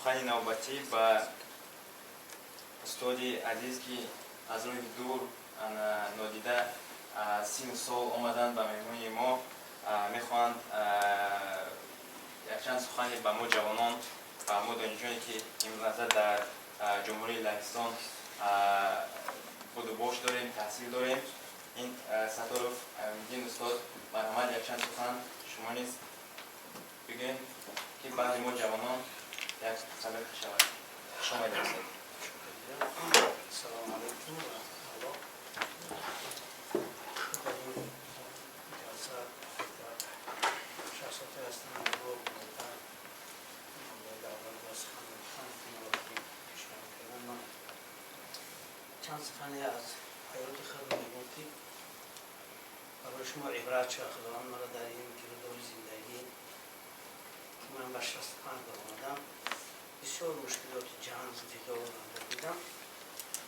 Сухани навбатӣ ба устоди азиз, ки аз роҳи дур, нодида сину сол омаданд ба меҳмонии мо, мехоҳанд якчанд сухане ба мо ҷавонон, ба мо донишҷӯёне, ки имрӯза дар Ҷумҳурии Лаҳистон будубош дорем, таҳсил дорем. Ин Сатторов Амиддин устод, марҳамат, якчанд сухан шумо низ бигӯем, ки баъди мо ҷавонон як сабақ шавад. Хуш омадед, устод. Салому алайкум ва раҳматуллоҳ. Дар ин ҷалса шахсоте ҳастанд, бо давлат ва сухан гуфтан, ки маро пешниҳод кардан. Ман чанд сухане аз ҳаёти худ мегӯям, ки барои шумо ибрат шавад. Худованд маро дар ин гирдори зиндагӣ, ки ман ба 65 баромадам, бисёр мушкилоти ҷанг, ҷидол дидам,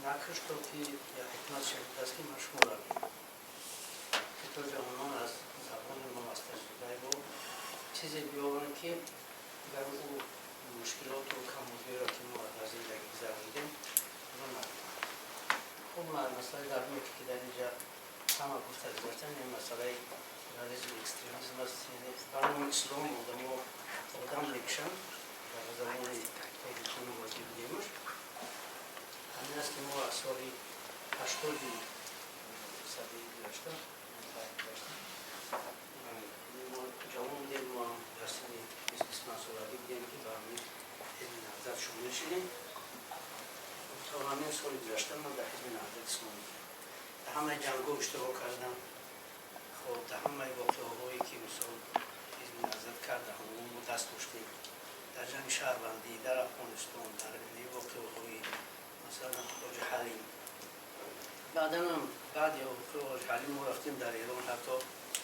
накушт, то ки як ҳикмат шавидааст, ки ман шуморо бинам, ки то ҷавонон аз забони мо, аз таҷрибаи мо чизе биёваранд, ки дигар ӯ мушкилоту камбудиеро, ки мо дар зиндагӣ гузаронидем, онро набинанд. Хуб, масъалаи дармоке, ки дар инҷа ҳама гуфта гузаштан, ин масъалаи терроризм, экстремизм аст. Яъне барои ислом одамо одам мекушанд, дар забони тоҷикони воҷиб бигемаш ҳамин аст, ки мо аз соли 80-и садии гузашта, гузашта, мо ҷавон будем, мо ҳам дар синни 20-25 солагӣ будем, ки ба ҳамин Ҳизби Наҳзат шомил шудем. То ҳамин соли гузашта ман дар Ҳизби Наҳзат Исломӣ будем, дар ҳамаи ҷангҳо иштирок кардам. Хоб, дар ҳамаи воқеаҳое, ки мисол Ҳизби Наҳзат кард, дар ҳамон мо даст доштем, дар ҷанги шаҳрвандӣ дар Афғонистон, дар воқеаҳои, масалан, Ҳоҷи Ҳалим. Баъданам, баъди воқеаи Ҳоҷи Ҳалим, мо рафтем дар Эрон, ҳатто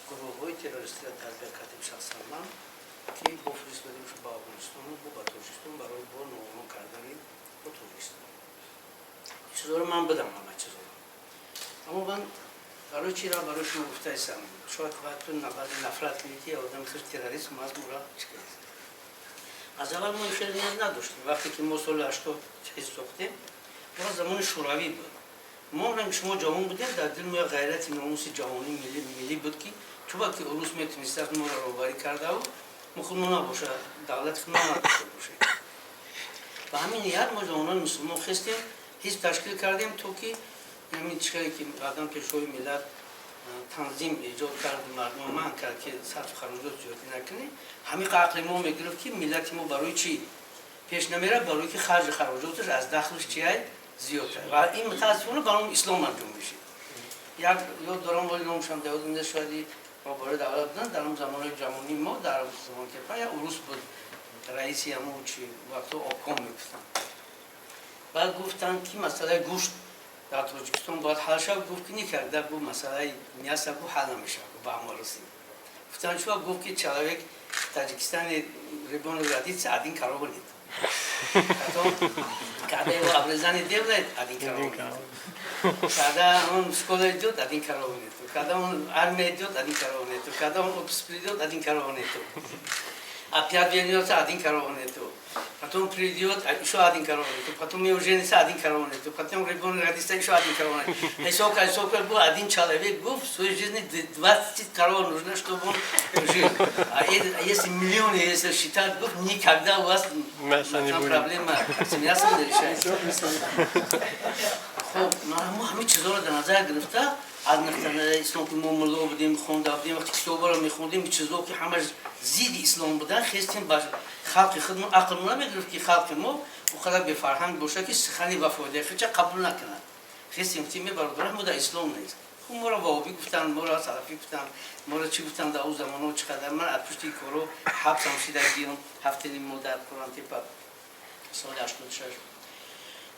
гурӯҳҳои террористиро тарбия кардем, шахсан ман, ки бо фиристодем ба Афғонистону бо ба Тоҷикистон барои бо ноором кардани бо Тоҷикистон. Чизоро ман бидам, ҳама чизоро. Аммо ман барои чиро барои шумо гуфтаистам? Шояд баъд ту баъди нафрат кунӣ, ки одам хел терроризм аст, мора чӣ кардааст. Аз аввал мо хеле ният надоштем. Вақте ки мо соли 80 ҳизб сохтем, мо замони Шӯравӣ буд, мо ранг шумо ҷавон будем, дар дил мо як ғайрати номуси ҷавонӣ, миллӣ буд, ки чуба ки урус метунистааст моро роҳбарӣ кардаву мо худмо набоша, давлати худмо надошта бошем. Ба ҳамин ният мо ҷавонони мусулмон хестем, ҳизб ташкил кардем, то ки ҳамин чихеле ки баъдан Пешвои миллат танзим эҷод кард, мардума манъ кард, ки сарфу хароҷот зиёдӣ накунӣ. Ҳамин ақли мо мегирифт, ки миллати мо барои чӣ пеш намерад? Барои ки харҷу хароҷоташ аз дахлш чиай зиёдтар. Ва ин мутаассифона ба номи ислом анҷом мешид. Як ёд дорам, вале номашам дар ёдам нест, шояд роҳбари давлат буданд дар он замонои ҷавонии мо. Дар замон ки як урус буд, раиси ҳамон чи вақто обком мегуфтанд. Баъд гуфтанд, ки масъалаи гӯшт дар Тоҷикистон бояд ҳал шавад. Гуфт, ки никогда, гуфт, масъалаи мясо, гуфт, ҳал намешавад. Ба ҳама расид. Гуфтанд, чуа? Гуфт, ки человек в Таджикистане, ребенок родится, один корова нет. Потом, когда его обрезание делает, один корова нет. Когда он в школу идет, один корова нет. Когда он в армию идет, один корова нет. Когда он в отпуск придет, один корова нет. Опять вернется, один корова нету. Потом придет, еще один корова нету. Потом его женится, один корова нету. Потом ребенок родится, еще один корова нету. И сколько, сколько был, один человек был в своей жизни 20 коров нужно, чтобы он жил. А если миллионы, если считать, был, никогда у вас Мяса не там будет. Проблема с мясом не решается. Хоб, мо ҳамин чизоро дар назар гирифта, аз нуқтаи ислом, ки мо мулло будем, хонда будем, вақти китобаро мехондем, чизо ки ҳамаш зидди ислом будан, хестем ба халқи худмон. Ақлмо намегирифт, ки халқи мо он қадар бефарҳанг бошад, ки сухани ба фоидаи худша қабул накунад. Хестем, гуфтем, бародарам, мо дар ислом нест. Хуб, моро ваҳобӣ гуфтанд, моро салафӣ гуфтанд, моро чӣ гуфтанд. Дар он замонҳо чӣ қадар ман аз пушти коро ҳабсам шида гиём, ҳафтаним мо дар Қурантепа, соли 86.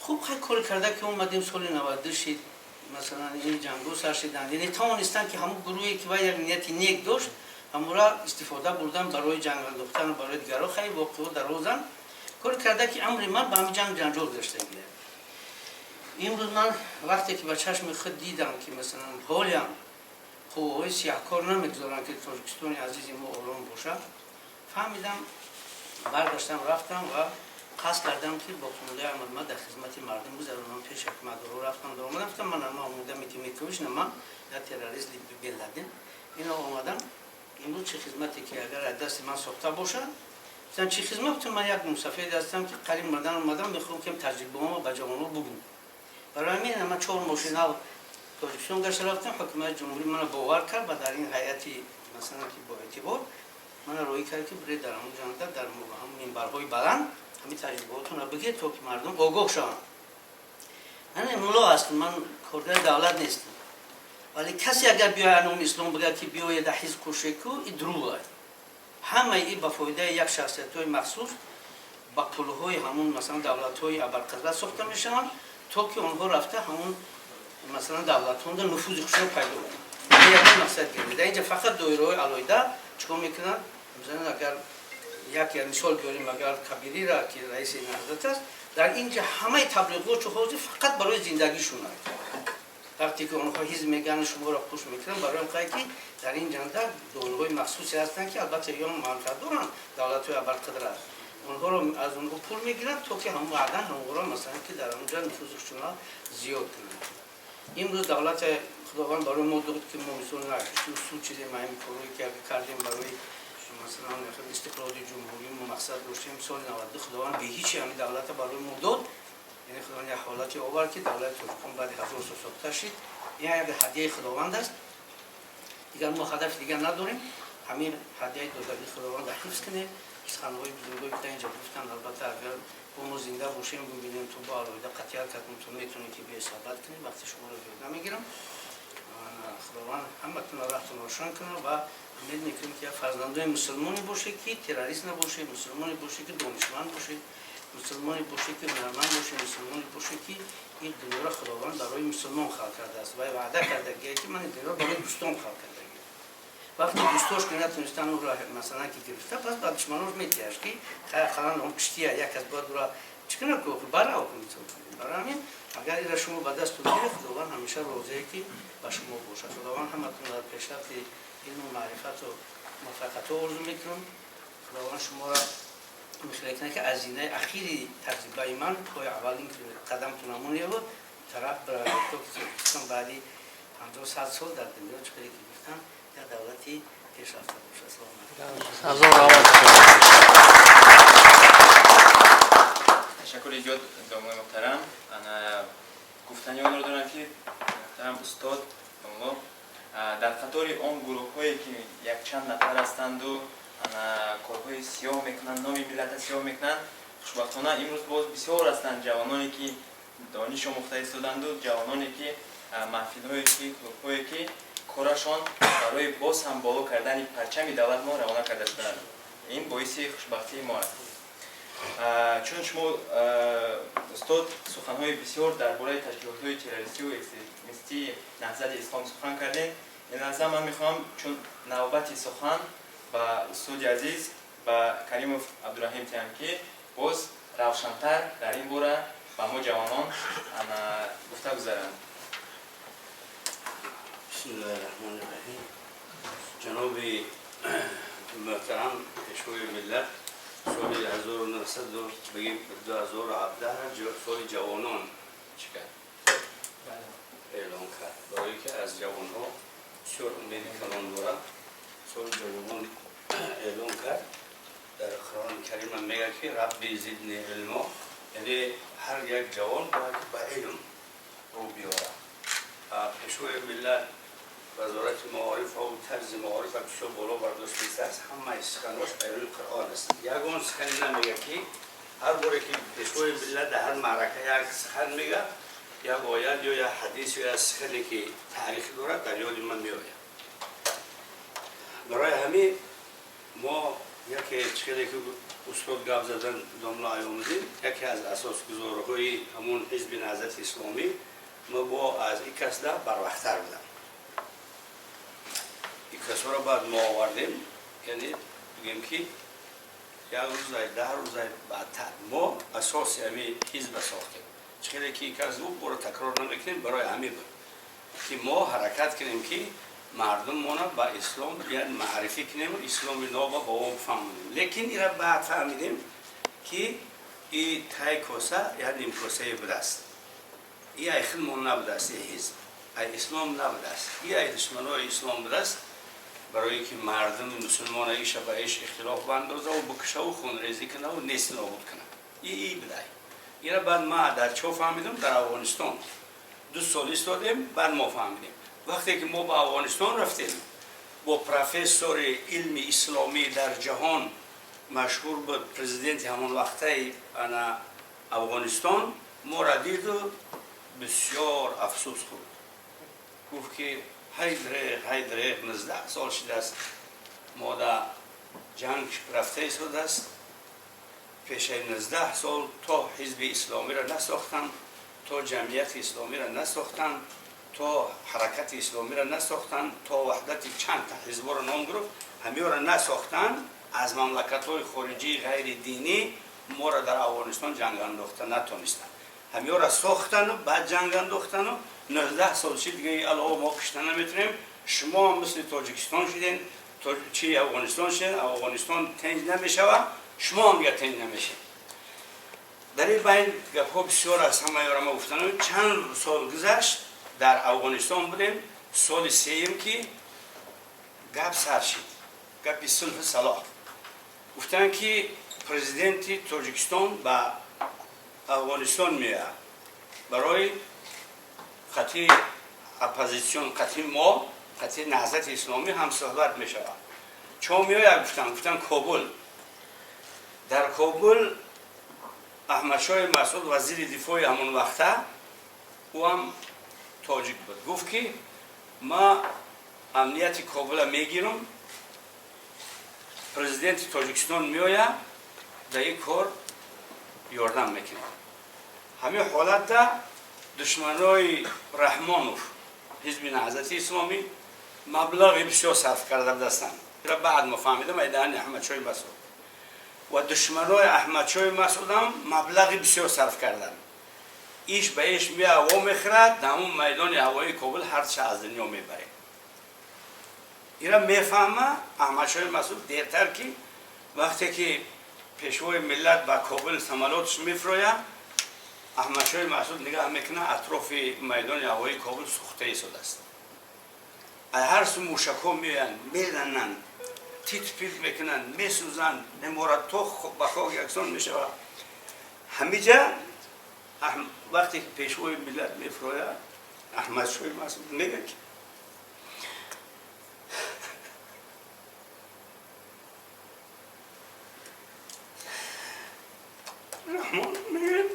Хуб, хай, кор карда ки омадем, соли 92 шид, масалан, ин ҷангҳо сар шиданд. Яъне тавонистанд, ки ҳамон гурӯҳе, ки вай як нияти нек дошт, ҳамора истифода бурдан барои ҷанг андохтан, барои дигарро. Хай, воқео дарозанд. Кор карда ки амри ман ба ҳамин ҷанг ҷанҷол гузашта гирад. Имрӯз ман вақте ки ба чашми худ дидам, ки масалан ҳолиам қувваҳои сиёҳкор намегузоранд, ки Тоҷикистони азизи мо ором бошад, фаҳмидам, баргаштам, рафтам ва Қасд кардам, ки боқимондаи амалма дар хизмати мардум гузаронам. Пеш ҳукуматдоро рафтам, омадам, гуфтам: ман ама омода метимекувиш на, ман я террорист Бен Ладен ино омадам. Имрӯз чӣ хизмате ки агар аз дасти ман сохта бошад? Гуфтам: чӣ хизмат? Гуфтам: ман як мусафир ҳастам, ки қариб мурдан омадам, мехоҳам ки таҷрибаҳомо ба ҷавонҳо бугум. Барои ҳамин ман чор мошинал Тоҷикистон гашта рафтам. Ҳукумати ҷумҳурӣ мана бовар кард ва дар ин ҳайати, масалан, ки боэътибор мана роҳӣ кард, ки бире дар ҳамон ҷанда, дар минбарҳои баланд ҳамин таҷрибаҳотонро бигир, то ки мардум огоҳ шаванд. Ман мулло ҳастам, ман коргари давлат нестам, вале касе агар биёяд, номи ислом бигӯяд, ки биёяд ҳизб кушеку, и дурӯғ аст. Ҳамаи и ба фоидаи як шахсиятҳои махсус, ба пулҳои ҳамун, масалан, давлатҳои абарқадрат сохта мешаванд, то ки онҳо рафта ҳамун, масалан, давлатҳонда нуфузи худшон пайдо кунанд. Ягон мақсад гирд. Дар инҷа фақат доираҳои алоҳида чикор мекунанд? Масалан, агар як мисол биёрем, агар Кабирира, ки раиси Наҳзат аст, дар инҷа ҳамаи таблиғотчу ҳозир фақат барои зиндагишон аст. Вақте ки онҳо ҳизб мегӯянд, шуморо хуш мекунанд. Барои он ки дар ин ҷанда доираҳои махсусе ҳастанд, ки албатта ё манфиат доранд, давлатҳои абарқудрат онҳоро, аз онҳо пул мегиранд, то ки ҳамон баъдан ҳамонро, масалан, ки дар ҳамонҷа нуфузшона зиёд кунанд. Имрӯз давлати Худованд барои мо дод, ки мо мисол суд чизе маҳими корое ки кардем, барои, масалан, истиқлоли ҷумҳурӣ мо мақсад доштем. Соли 92 Худованд беҳичи ҳамин давлата барои мо дод. Яъне Худованд як ҳолате овард, ки давлати Тоҷикон баъди 1000 сол сохта шид. Ин як ҳадияи Худованд аст. Дигар мо ҳадафи дигар надорем, ҳамин ҳадияи додагии Худованда ҳифз кунем. Суханҳои бузургое ки дар инҷа гуфтанд, албатта, агар бо мо зинда бошем, бибинем, то бо алоҳида қатъият кардем, то метавонем ки биёй суҳбат кунем. Вақти шуморо зиёд намегирам. Худованд ҳаматонро раҳтон рошан кунад ва умед мекунем, ки як фарзандои мусулмоне бошед, ки террорист набошед, мусулмоне бошед, ки донишманд бошед, мусулмоне бошед, ки ҳунарманд бошед, мусулмоне бошед, ки ин дунёро Худованд барои мусулмон халқ кардааст ва ваъда кардагие, ки ман ин дунёро барои дӯстон халқ кардагӣ. Вақте дӯстош ки натонистан ӯро, масалан, ки гирифта, пас ба душманош метиҳаш, ки ақаллан он киштия як кас бояд ӯро чӣ кунад, ку бара. Барои ҳамин, агар ира шумо ба дасту гиред, Худованд ҳамеша розие, ки ба шумо бошад. Худованд ҳаматон дар пешрафти илму маърифату муваффақиятҳо орзу мекунам. Худованд шуморо мехеле кунад, ки аз зинаи ахири таҷрибаи ман пои аввалин қадамтон ҳамоневу тараф биравед, то ки Тоҷикистон баъди 50-100 сол дар дунё, чӣ ки гуфтам, як давлати пешрафта бошад. Салом. Ташаккури зиёд, домои муҳтарам. Гуфтани онро дорам, ки муҳтарам устод домло дар қатори он гурӯҳҳое, ки якчанд нафар ҳастанду корҳои сиёҳ мекунанд, номи миллата сиёҳ мекунанд, хушбахтона имрӯз боз бисёр ҳастанд ҷавононе, ки дониш омӯхта истоданду, ҷавононе, ки маҳфилҳое, ки клубҳое, ки корашон барои боз ҳам боло кардани парчами давлат мо равона карда шудаанд. Ин боиси хушбахтии мо аст. Чун шумо, устод, суханҳои бисёр дар бораи ташкилотҳои террористию экстремистии Наҳзати Ислом сухан кардем, ин лаҳза ман мехоҳам, чун навбати сухан ба устоди азиз, ба Каримов Абдураҳим тиҳам, ки боз равшантар дар ин бора ба мо ҷавонон гуфта гузаранд. Бисмиллаҳи раҳмони раҳим. Ҷаноби муҳтарам Пешвои миллат соли 1900, бигем, 2017 соли ҷавонон чӣ кард, эълон кард, барое ки аз ҷавонҳо бисёр умеди калон дорад. Соли ҷавонон эълон кард. Дар Қуръони Карим мегӯяд, ки рабби зидни илмо, яъне ҳар як ҷавон бояд ки ба илм рӯ биёрад. Пешвои миллат Вазорати маориф тарзи маорифа бисёр боло бардоштааст. Ҳамаи суханош пайрӯи Қуръон аст. Ягон сухане намега, ки ҳар боре ки Пешвои миллат дар ҳар маърака як сухан мега, як оят ё як ҳадис ё як сухане ки таърихӣ дорад, дар ёди ман меояд. Барои ҳамин мо яке, чӣ ки устод гап задан, домла Аёмуддин, яке аз асосгузорҳои ҳамун ҳизби Наҳзати Исломӣ, мо бо аз ин касда барвақттар будам. Ин касоро баъд мо овардем, яъне бигем, ки як рӯзай, 10 рӯзай баъдтар мо асоси ҳамин ҳизба сохтем. Чӣ хеле ки ин кас гуфт, боро такрор намекунем. Барои ҳамин буд, ки мо ҳаракат кунем, ки мардуммона ба ислом маърифӣ кунем, исломи ноба ба о фаҳмонем. Лекин ира баъд фаҳмидем, ки И тай коса як ним косае будааст. И ай хидмон набудааст, и ҳизб ай ислом набудааст, и ай душманои ислом будааст, барои ки мардуми мусулмона иша ба иш ихтилоф бандозаву бикушаву хунрезӣ кунаву нест нобуд кунад. И будай. Ира баъд ма дар чо фаҳмидам? Дар Афғонистон 2 сол истодем, баъд мо фаҳмидем. Вақте ки мо ба Афғонистон рафтем, бо профессори илми исломӣ дар ҷаҳон машҳур буд, президенти ҳамон вақтаи ана Афғонистон, моро диду бисёр афсӯс хӯрд. Гуфт ки ҳай дреғ, ҳай дреғ, 19 сол шудааст мо дар ҷанг рафта истодааст, пешаи 19 сол то ҳизби исломиро насохтанд, то ҷамъияти исломиро насохтанд, то ҳаракати исломиро насохтанд, то ваҳдати чанд та ҳизборо ном гирифт, ҳамиёро насохтанд, аз мамлакатҳои хориҷии ғайридинӣ моро дар Афғонистон ҷанг андохта натонистанд. Ҳамиёро сохтану баъд ҷанг андохтану 19 сол шид, дига алло мо кишта наметонем, шумо ҳам мисли Тоҷикистон шуден, чи Афғонистон шуден, Афғонистон тенҷ намешава, шумо ҳам дига тенҷ намешед. Дар ин байн гапҳо бисёр аст, ҳамаёро ма гуфтанам. Чанд сол гузашт, дар Афғонистон будем, соли сеюм ки гап сар шид, гапи сулҳу салоҳ. Гуфтанд ки президенти Тоҷикистон ба Афғонистон меояд барои қатъи оппозитсион, қатъи мо, қатъи Наҳзати исломӣ ҳамсӯҳбат мешавад. Чо меояд? Гуфтанд Кобул. Дар Кобул Аҳмадшоҳи Масъуд, вазири дифои ҳамон вақта, ӯ ҳам тоҷик буд, гуфт ки ма амнияти Кобула мегирам, президенти Тоҷикистон меояд, дар ин кор ёрдам мекунад. Ҳамин ҳолатда душманои Раҳмонов, ҳизби Наҳзати исломӣ, маблағи бисёр сарф карда будастанд. Ира баъд мо фаҳмидам айдаани Аҳмадшоҳи Масъуд. Ва душманои Аҳмадшоҳи Масъудам маблағи бисёр сарф карданд. Иш ба иш меаво мехӯрад, дар ҳамон майдони ҳавоии Кобул ҳарча аз дунё мебаред. Ира мефаҳма Аҳмадшоҳи Масъуд дертар, ки вақте ки пешвои миллат ба Кобул самолётш мефурояд, Аҳмадшоҳи Масъуд нигаҳ мекунад, атрофи майдони ҳавоии Кобул сӯхта истодааст. Ҳар су мушакҳо меоянд, мезананд, тит-пит мекунанд, месӯзанд, иморатҳо ба хок яксон мешавад. Ҳамиҷа вақте ки пешвои миллат мефурояд, Аҳмадшоҳи Масъуд мегӯяд ки Раҳмон мегӯяд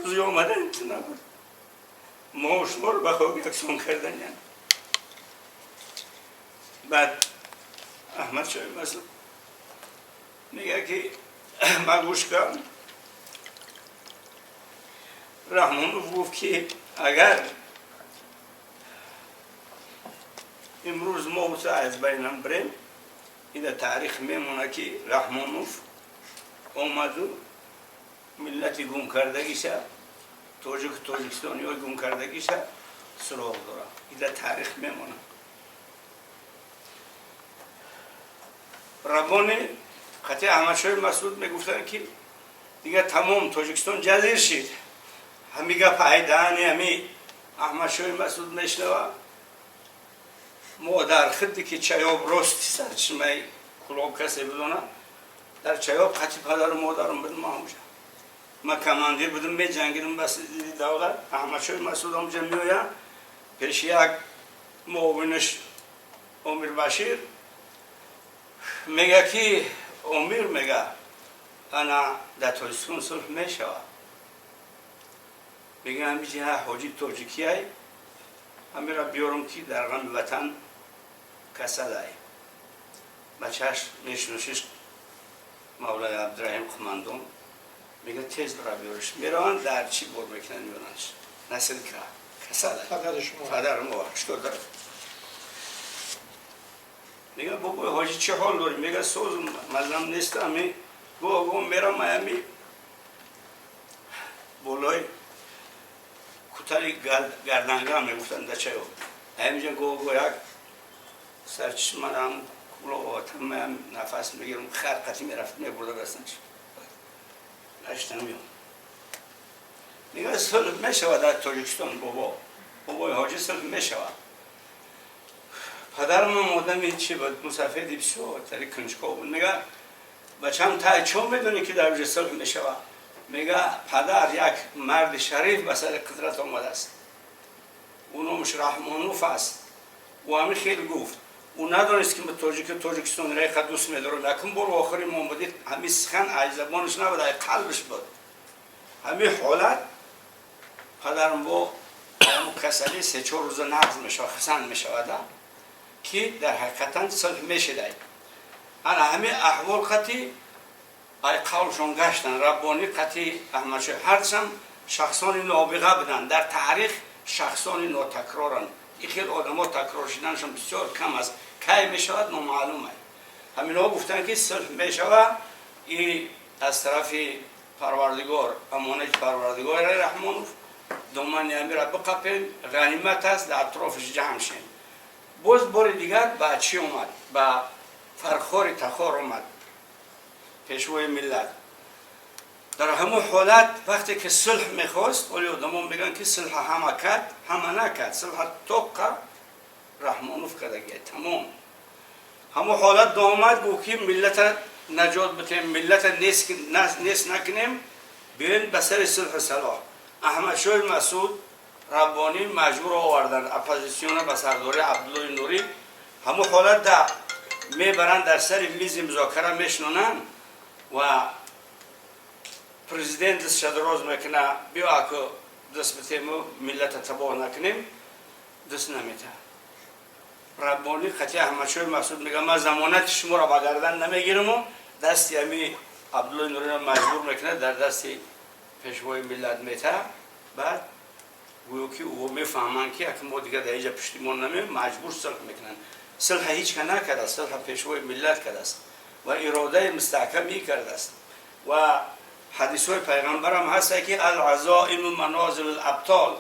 рӯзи омадани ту набуд, мо шуморо ба хок яксон карданиянд. Баъд Аҳмадшоҳи Масъуд мегӯяд ки ман гӯш кардам, Раҳмонов гуфт ки агар имрӯз мо аз байнам бирем, ин дар таърих мемонад ки Раҳмонов омаду миллати гумкардагиша, тоҷику тоҷикистониҳои гумкардагиша суроғ дорад. Ин дар таърих мемонад. Рабони қатъи Аҳмадшоҳи Масъуд мегуфтанд ки дигар тамом Тоҷикистон ҷазир шид. Ҳами гап айдаани ҳами Аҳмадшоҳи Масъуд мешнава. Мо дар хидди ки Чаёб рости сарчашмаи Кулоб касе бидонад, дар Чаёб қатъи падару модарам будам. Ҳамҷа ман командир будам, меҷангидам ба зидди давлат. Аҳмадшоҳи Масъуд ҳамҷа меояд пеши як муовинаш Омир Башир, мега ки Омир, мега, ана дар Тоҷикистон сулҳ мешавад. Мега ҳамиҷа ҳоҷи тоҷикиай, ҳамира биёрам ки дар ғами ватан касалай. Бачааш мешиносиш, Мавлои Абдураҳим Қумандон, мега тез бара биёриш. Мераванд, дар чӣ бор мекунанд, меёрандш насилка, касалай. Падари мо 80. Мега бобои ҳоҷи чӣ ҳол дорӣ? Мега созум мазам нест, ами гоҳ гоҳ мерам ами болои кутари гарданга мегуфтанд дар Чаёб, ҳаминҷа гоҳ гоҳ як сарчашмарам куловатам нафас мегирам, хар қатӣ мерафт, мебурда дастанш. гаштам меом. Мега, сулҳ мешавад дар Тоҷикистон, бобо, бобои ҳоҷӣ, сулҳ мешавад. Падарам одами чӣ буд, мусафеди бисёр тари кунҷков буд. Мега, бачам, тай чон медонӣ, ки дар уҷа сулҳ мешавад? Мега, падар, як марди шариф ба сари қудрат омадааст, ӯ номаш Раҳмонов аст. Ӯ ҳамин хел гуфт. Ӯ надонист, ки тоҷики Тоҷикистон реқа дӯст медорам. Якум бор охири мо омадӣ, ҳамин сухан ай забонаш набуд, ай қалбиш буд. Ҳамин ҳолат падарам бо ҳамун касалӣ 3-4 рӯза нағз мешавад, хусанд мешавада, ки дар ҳақиқатан сулҳ мешидай. Ана ҳамин аҳвол қати ай қавлшон гаштан. Раббонӣ қати Аҳмадшоҳ ҳардушам шахсони нобиға буданд, дар таърих шахсони нотакроранд. Ин хел одамо такрор шуданашон бисёр кам аст, кай мешавад, номаълум аст. Ҳаминҳо гуфтанд, ки сулҳ мешавад, и аз тарафи Парвардигор, амонати Парвардигори Раҳмонов, домани амира биқапем, ғанимат аст, дар атрофиш ҷамъ шем. Боз бори дигар ба чӣ омад? Ба Фархори Тахор омад пешвои миллат. Дар ҳамон ҳолат, вақте ки сулҳ мехост, оли одамо мегӯянд, ки сулҳа ҳама кард, ҳама накард, сулҳа тоққа Раҳмонов кардагия, тамом. Ҳамон ҳолат доомад, гуфт, ки миллата наҷот битем, миллата нест накунем, биёем ба сари сулҳу салоҳ. Аҳмадшоҳи Масуд, Раббонӣ маҷбур оварданд оппозитсиона ба сардории Абдуллои Нурӣ. Ҳамон ҳолат да мебаранд, дар сари мизи музокара мешинонанд ва президент дастша дароз мекуна: биё, аку даст битему миллата табоҳ накунем. Даст наметаҳад. Раббонӣ қати Аҳмадшоҳи Масуд мега, ман замонати шуморо ба гардан намегираму дасти ами Абдуллои Нуриро маҷбур мекунад, дар дасти пешвои миллат метаҳад. Баъд гӯё ки ӯ мефаҳманд, ки ака мо дигар дар иҷа пуштимон намем, маҷбур сулҳ мекунанд. Сулҳа ҳеҷ ка накардааст, сулҳа пешвои миллат кардааст ва иродаи мустаҳкам кардааст. Ва ҳадисҳои пайғамбарам ҳаста, ки العزائم منازل الأبطال,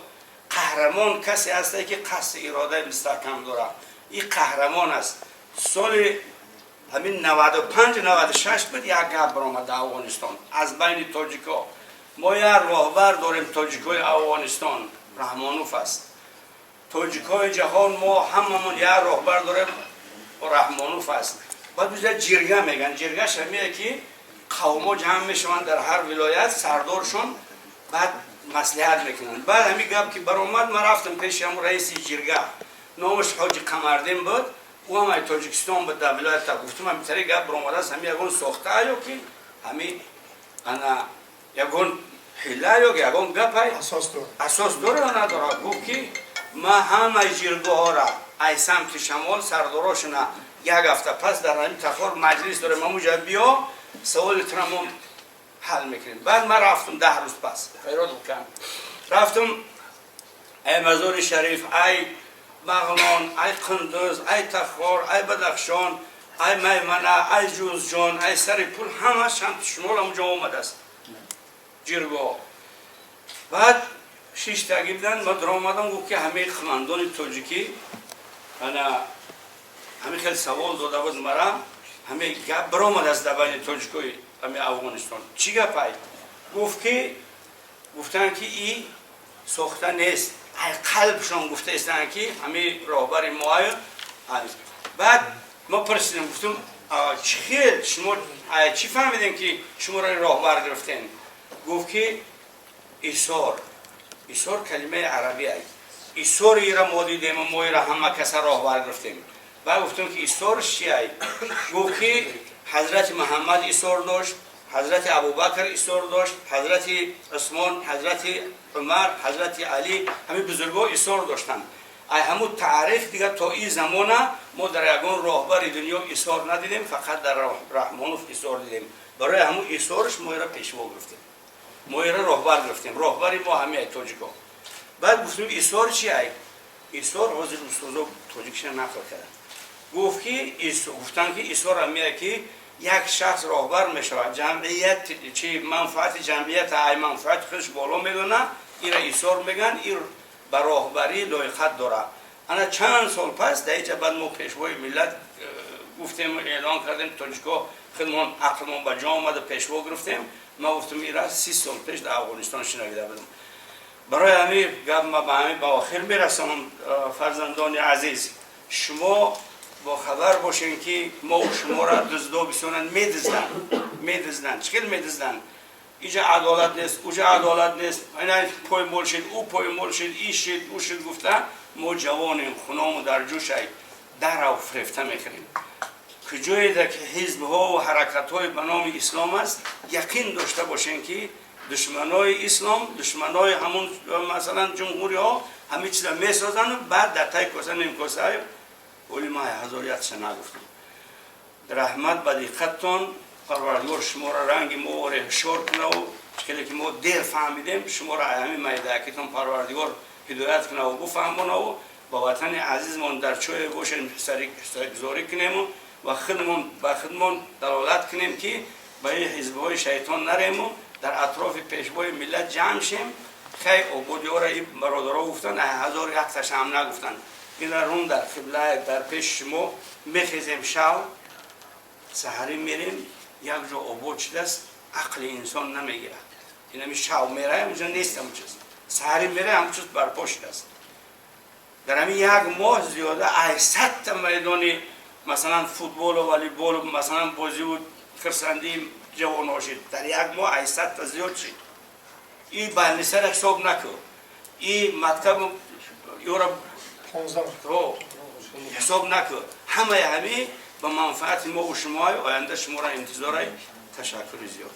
қаҳрамон касе ҳаста, ки қасди иродаи мустаҳкам дорад, ин қаҳрамон аст. Соли ҳамин 95, 96 буд, як гап баромад дар Афғонистон аз байни тоҷико: мо як роҳбар дорем, тоҷикои Афғонистон, Раҳмонов аст. Тоҷикои ҷаҳон, мо ҳамамон як роҳбар дорем, Раҳмонов аст. Баъд биза ҷирга меган. Ҷиргаш ҳамие, ки қавмҳо ҷамъ мешаванд дар ҳар вилоят, сардоршон, баъд маслиҳат мекунанд. Баъд ҳамин гап ки баромад, ман рафтам пеши ҳамун раиси ҷирга, номаш ҳоҷи Қамардин буд, ӯ ҳам ай Тоҷикистон буд, дар вилоята. Гуфтам, ҳамин тари гап баромадааст, ҳами ягон сохта ё ки ҳами ана ягон ҳила ё ягон гапай асос дора ё надора? Гуфт, ки ман ҳамаи ҷиргаҳора ай самти шамол сардорошона як ҳафта пас дар ҳамин Тахор маҷлис дорем, ҳамуҷа биё, саволи тура мо ҳал мекунем. Баъд ман рафтам, 10 рӯз пас хайрот букан рафтам, ай Мазори Шариф, ай Бағлон, ай Қундуз, ай Тахор, ай Бадахшон, ай Маймана, ай Ҷузҷон, ай Сари Пул, ҳама самти шимол ҳамуҷа омадааст ҷиргоҳ. Баъд шиштагӣ буданд, ма даромадам. Гуфт, ки ҳамаи хумандони тоҷикӣ ана ҳамин хел савол дода буд мара, ҳамин гап баромадааст дар байни тоҷикои ҳамин Афғонистон, чӣ гапай? Гуфт, ки гуфтанд, ки и сохта нест, ай қалбшон гуфта истанд, ки ҳамин роҳбари моаю. Баъд мо пурсидем, гуфтем, чӣ хел шумо чӣ фаҳмидем, ки шуморо роҳбар гирифтем? Гуфт, ки исор, исор калимаи арабӣ аст, исорира мо дидем, мо ира ҳама каса роҳбар гирифтем. Баъд гуфтем, ки исорш чи ай? Гуфт, ки ҳазрати Муҳаммад исор дошт, ҳазрати Абубакр исор дошт, ҳазрати Усмон, ҳазрати Умар, ҳазрати Алӣ, ҳамин бузургҳо исор доштанд. Ай ҳамун таърих дигар то ин замона мо дар ягон роҳбари дунё исор надидем, фақат дар Раҳмонов исор дидем. Барои ҳамун исорш мо ира пешво гирифтем, мо ира роҳбар гирифтем, роҳбари мо ҳамин тоҷико. Баъд гуфтем, исор чи ай? Исор ҳозир устозо тоҷикиша нақл карданд. Гуфт, ки гуфтанд, ки исор ҳамия, ки як шахс роҳбар мешавад, ҷамъият чи манфаати ҷамъият ай манфаати худаш боло медона, ира исор мегӯянд, ир ба роҳбарӣ лоиқат дорад. Ана чанд сол пас дар иҷа баъд мо пешвои миллат гуфтем, эълон кардем, тоҷико. Худмон ақлмон ба ҷо омада, пешво гирифтем. Ма гуфтам, ира 30 сол пеш дар Афғонистон шинавида будам. Барои ҳамин гап ма ба ҳамин ба охир мерасонам. Фарзандони азиз, шумо бохабар бошем, ки мо шуморо дуздо бисёранд, медизданд, медизданд. Чӣ хел медизданд? Иҷа адолат нест, уҷа адолат нест, ина поймол шид, ӯ поймол шид, ин шид, ӯ шид гуфта, мо ҷавонем, хуному дар ҷӯшай, дарав фирефта мехӯрем. Куҷоеда ки ҳизбҳо ва ҳаракатҳои ба номи ислом аст, яқин дошта бошем, ки душманои ислом, душманои ҳамун, масалан, ҷумҳуриҳо ҳамин чиза месозанд, баъд дар таи коса нимкоса. Оли ма ҳазориятша нагуфтам. Раҳмат ба диққаттон. Парвардигор шуморо ранги море ҳушёр кунаву хеле ки мо дер фаҳмидем, шуморо ҳамин майдаакитон Парвардигор ҳидоят кунаву буфаҳмонаву ба ватани азизмон дар чое бошем, саргузорӣ кунему ва худмон ба худмон далолат кунем, ки ба ин ҳизбҳои шайтон нарему дар атрофи пешвои миллат ҷамъ шем. Хай, ободиҳоро и бародаро гуфтанд, ҳазору якташа ҳам нагуфтанд. Ина рун дар қибла, дар пеши шумо мехезем, шав саҳарӣ мерем, як ҷо обод шудааст, ақли инсон намегирад. Инами шав мераем, унҷо нест ҳамун чиз, саҳарӣ мераем, ҳамун чиз барпо шудааст. Дар ҳамин як моҳ зиёда 800-та майдони, масалан, футболу волейболу, масалан, бозиву хирсандии ҷавонҳо шид. Дар як моҳ 800-та зиёд шид. И больница ра ҳисоб накун, и мактабу ёра ҳисоб накун. Ҳамаи ҳамин ба манфиати мову шумои оянда шуморо интизорай. Ташаккури зиёд.